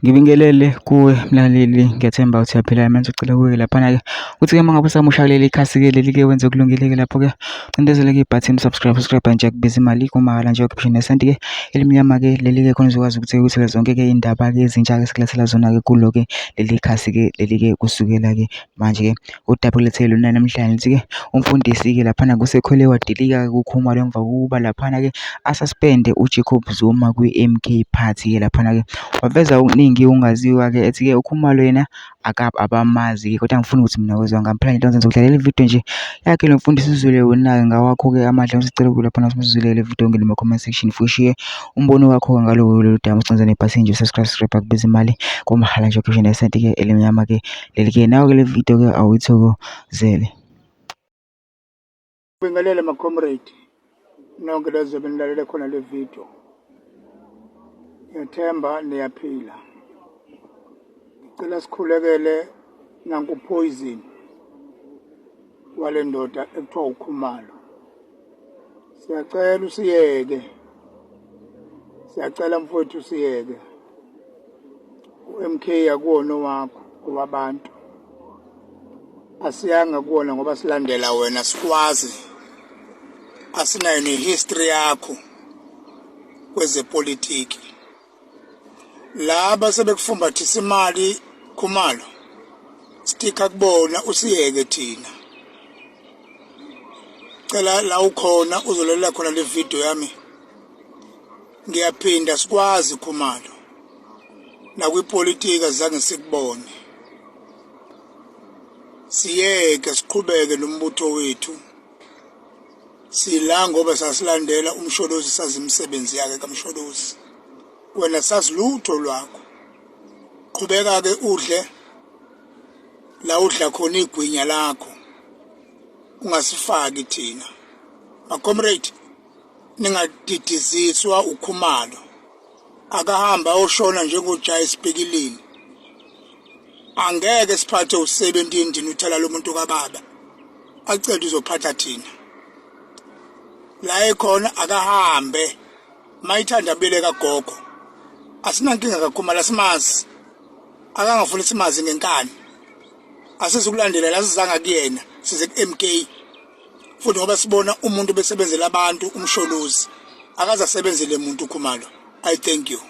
Ngibingelele kuwe mlaleli, ngiyathemba ukuthi uyaphila. Manje ngicela kuwe laphana-ke ukuthi-ke uma ngabe usamusha kuleli khasi-ke leli-ke wenze okulungile-ke lapho-ke cindezela-ke ibhathini subscribe, subscribe nje akubiza imali kumahhala nje ukhiphe nesenti-ke elimnyama-ke leli-ke khona uzokwazi ukuthi uthole zonke-ke iy'ndaba-ke ezintsha-ke esikulethela zona-ke kulo-ke leli khasi-ke leli-ke kusukela-ke manje-ke udaba okulethe lona namhlanje lithi-ke umfundisi-ke laphana kusekhwele wadilika-ke kuKhumalo emva kokuba laphana-ke asuspende uJacob Zuma kwi-M_K Party-ke laphana-ke. Waveza okuningi okungaziwa-ke ethi-ke uKhumalo yena abamazi-ke kodwa angifuni ukuthi mina wezwa ngami. Phela into ngizokudlalela ividiyo nje yakhe lo mfundisi uzwele wena-ke ngawakho-ke amandla. Sicela ukuba laphana usizwele le video ungene kuma-comment section futhi ushiye umbono wakho ngalo lolu daba ucinze nebhathini nje subscribe subscribe akubiza imali kumahhala nje ukhishwe nesenti-ke elimnyama-ke leli-ke nawe-ke le video-ke awuyithokozele. Bingelele ma-comrade nonke lezobe nilalele khona le video. Ngiyathemba niyaphila. Ngicela sikhulekele nanku poison wale ndoda ekuthiwa uKhumalo. Siyacela usiyeke. Siyacela mfowethu usiyeke. UMK akuwona owakho owabantu. Asiyanga kuwona ngoba silandela wena sikwazi. Asinayo nehistory yakho kwezepolitiki. Laba sebekufumbathisa imali Khumalo stikha kubona usiyeke thina. Cela la ukhona uzolalela khona le video yami. Ngiyaphinda sikwazi Khumalo. Nakwipolitiki azange sikubone. Siyeke siqhubeke nombutho wethu. Sila ngoba sasilandela uMsholozi sazi imisebenzi yakhe kaMsholozi. Wena sazi lutho lwakho. Qhubeka ke udle la udla khona igwinya lakho. Ungasifaki thina. Ma comrade ningadidiziswa uKhumalo. Akahamba ayoshona njengoJayi Sibhekilini. Angeke siphathe u-17 thina uthala lomuntu kababa. Acede uzophatha thina. La ekhona akahambe. Mayithanda abuyele kagogo. Asinankinga kaKhumalo asimazi. Akangafuni simazi ngenkani. Asizukulandela la sizanga kuyena size ku-MK. Futhi ngoba sibona umuntu besebenzela abantu uMsholozi. Akaze asebenzele muntu uKhumalo. I thank you.